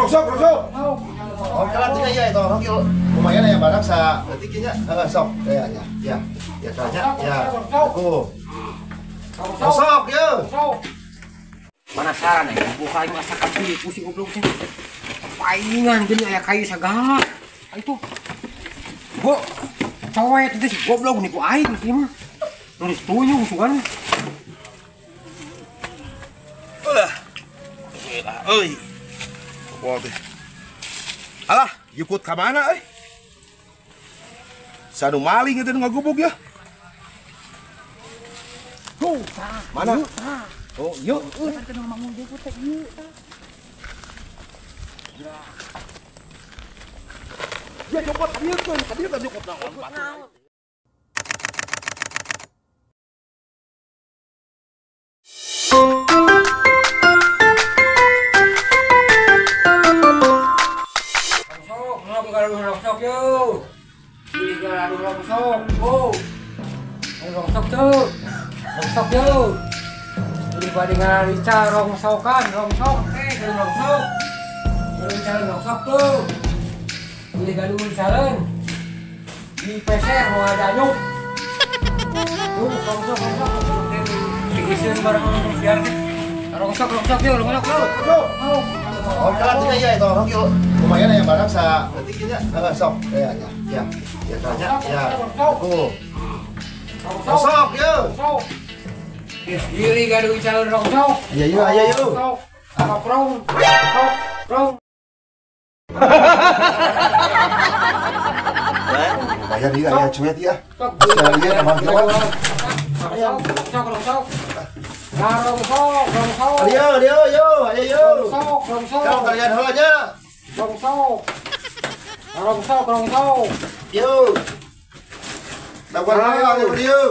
Rongsok, rongsok. Oh, kalau tidak ya itu orang lumayan ya barang sa detiknya sok ya ya ya ya tanya ya. Aku. Rongsok yo. Penasaran ya, buka aing asa kapi pusing goblok sih. Paingan gini aya kayu sagala. Itu. Bu, cowek itu si goblok nipu aing sih mah. Nulis tuyung sugan. Ulah. Euy. Teh. Alah, jukut ka mana euy? Sanu maling itu ngagubug ya. Tuh, mana? Oh, yuk. Ya copot ieu kan, tadi kan copot naon. Rongsok, rongsok yo. Beli rongsok, oh. Rongsok tuh. Rongsok yo. Daripada ngarica rongsokan, rongsok, rongsok. Rica rongsok tuh. Beli gaduh calen. Di peser mau ada anyuk. Tuh, rongsok, rongsok. Diisiin barang biar rongsok, rongsok yuk, rongsok yuk. Oh, kalau tidak ya itu orang lumayan ya barang sa detiknya sok ya ya ya ya tanya ya. Aku. Rongsok yuk. Gili gaduh calon rongsok. Iya iya iya yuk. Sok rong, sok rong. Lumayan iya ya cuet ya. Sekalian emang kiloan. Rongsok rongsok. Rongsok rongsok. Ayo ayo ayo ayo. Rongsok rongsok. Kalau kalian heula nya. Rongsok. Rongsok rongsok. Yo. Dapat ayo ayo.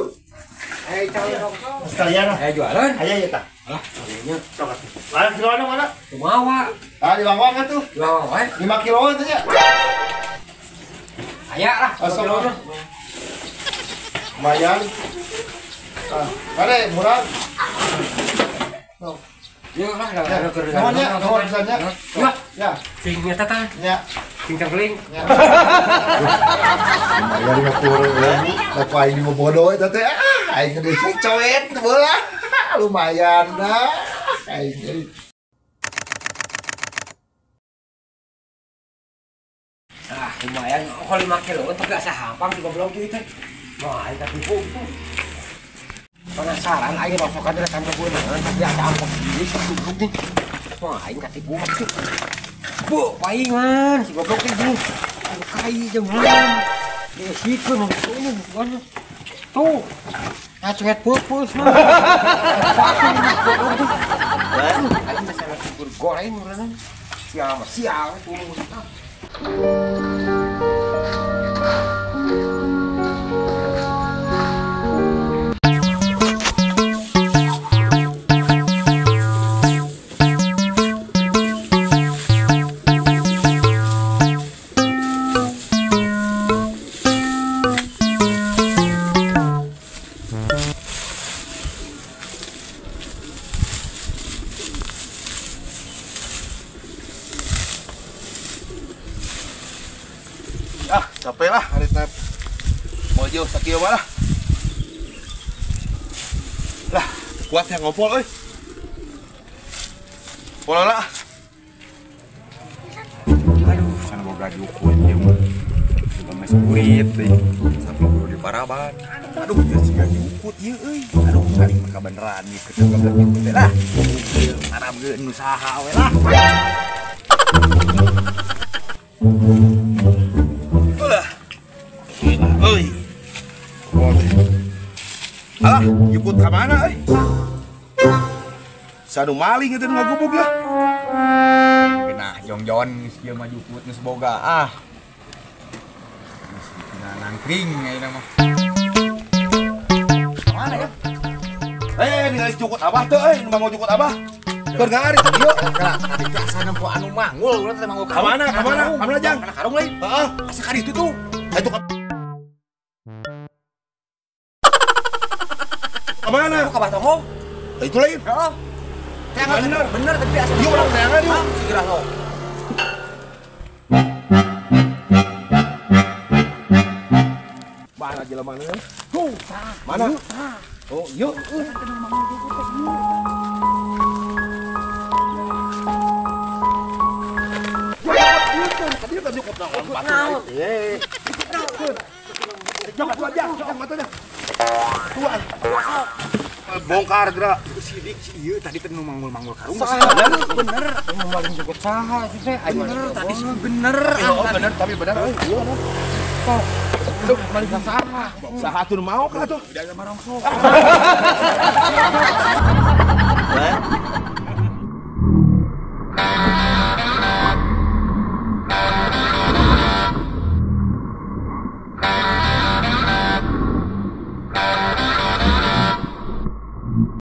Rongsok. Sekalian ah. Jualan. Aya ya tah. Alah, kalinya. Sok atuh. Mana kiloan mana? Kumaha? Ah, di Bangwang atuh. Di Bangwang wae. 5 kiloan teh nya. Aya lah, 5 kilo mah. Lumayan. Ah, kare murah. Yuk lah, ada kerja. Nuhun nya, nuhun pisan nya. Ya. Sing nyata tah. Ya. Sing cangkeling. Ya. Lumayan 50.000, da aing di bodoh eta teh. Ah, aing geus coet bola. Lumayan dah. Aing. Ah, lumayan. Kalau 5 kilo tapi asa hampang si goblok ieu teh. Wah, aing katipu. Penasaran aing rongsokan dari kantor gue mana tapi ada amplop gini si goblok nih. Wah, aing katipu maksud. Bu, paingan si goblok teh gini. Kai jeung dia sikeun ini bukan. Tuh. Nah, cuet pupus mah. Goblok tuh. Aing geus syukur goreng urang. Sial, sial tuh. Ah, capek lah hari teh. Mau jauh sakieu lah. Lah, kuat yang ngompol euy. Pola lah. Aduh, sana boga dukun ieu mah. Gemes kurit euy. Sampai kudu di paraban. Aduh, ieu siga diukut ieu euy. Aduh, saling mah kabeneran ieu keur goblok kitu teh lah. Haram geun nu saha we lah. Euy. Alah, jukut ka mana euy? Sanu maling itu ngagubug ya. Nah, jongjon geus ieu mah jukut geus boga ah. Geus dina nangkring ayeuna mah. Mana ya? Ningali jukut abah teu euy, nu manggul jukut abah. Keur ngarit ieu. Tadi teh asa nempo anu manggul, urang teh manggul ka mana? Ka mana? Ka mana Jang? Kana karung lain. Heeh. Asa ka ditu tuh. Itu ka mana? Ka Batongong. Itu lain. Heeh. Bener, bener tapi asa ieu urang teangan ieu. Segera sok. jelema mana? Tuh, tah. Mana? Tah. Oh, yuk. Bongkar gerak. Sidik ieu tadi teh nu manggul-manggul karung. Bener. Maling jukut saha sih teh. Bener tadi sih bener. Oh, bener tapi bener. Iya. Aduh, maling saha. Saha tuh mau ka tuh? Udah sama rongsok.